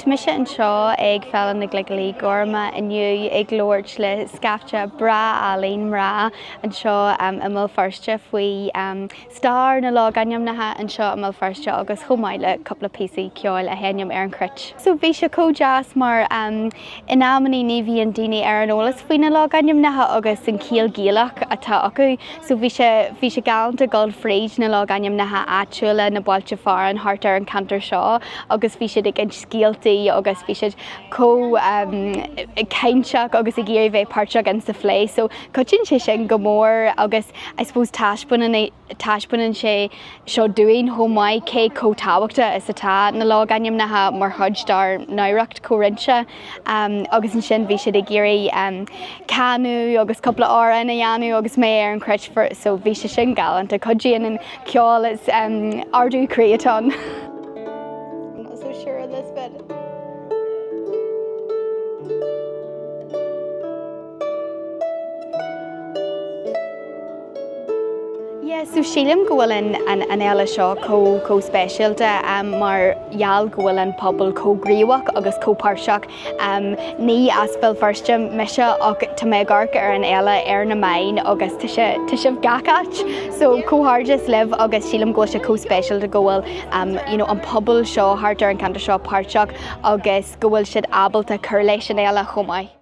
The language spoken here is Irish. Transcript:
Tá mise anseo ag Féile na gCloigthilí Gorma inniu ag labhairt le scaifte breá álainn mná anseo i mBéal Feirste faoi stair na logainmneacha anseo i mBéal Feirste agus chomh maith le cúpla píosaí ceoil a sheinm ar an chruit. So bhí sé chomh deas mar in amannaí ní bhíonn daoine ar an eolas faoi na logainmneacha agus an ciall Gaelach atá acu. So bhí sé, bhí sé galánta dul fríd na logainmneacha áitiúla, na bailte fearainn thart ar an cheantar seo agus bhí siad ag insint scéaltaí agus bhí siad chomh cainteach agus ag iarraidh bheith páirteach in sa phlé. So cuidíonn sé sin go mór agus I suppose taispeánann, taispeánann sé seo dúinn chomh maith cé chomh tábhachtach is atá na logainmneacha mar chuid dár n-oidhreacht chomhroinnte. Agus ansin bhí siad ag iarraidh canadh agus cúpla amhrán a dhéanamh agus mé ar an chruit so bhí sé sin galánta. Cuidíonn an ceol is ardú croí atá ann. I'm not so sure on this bit. Yeah, so sílim go bhfuil an an an fhéile seo chomh chomh speisialta um, mar gheall go bhfuil an pobal chomh gníomhach agus chomh páirteach. Um, ní as Béal Feirste mise ach tá mé ag amharc ar an fhéile ar na meáin agus tá sé tá sibh gach áit. So comhghairdeas libh agus sílim go bhfuil sé chomh speisialta go bhfuil um, you know, an pobal seo thart ar an cheantar seo páirteach agus go bhfuil siad ábalta cur leis an fhéile chomh maith.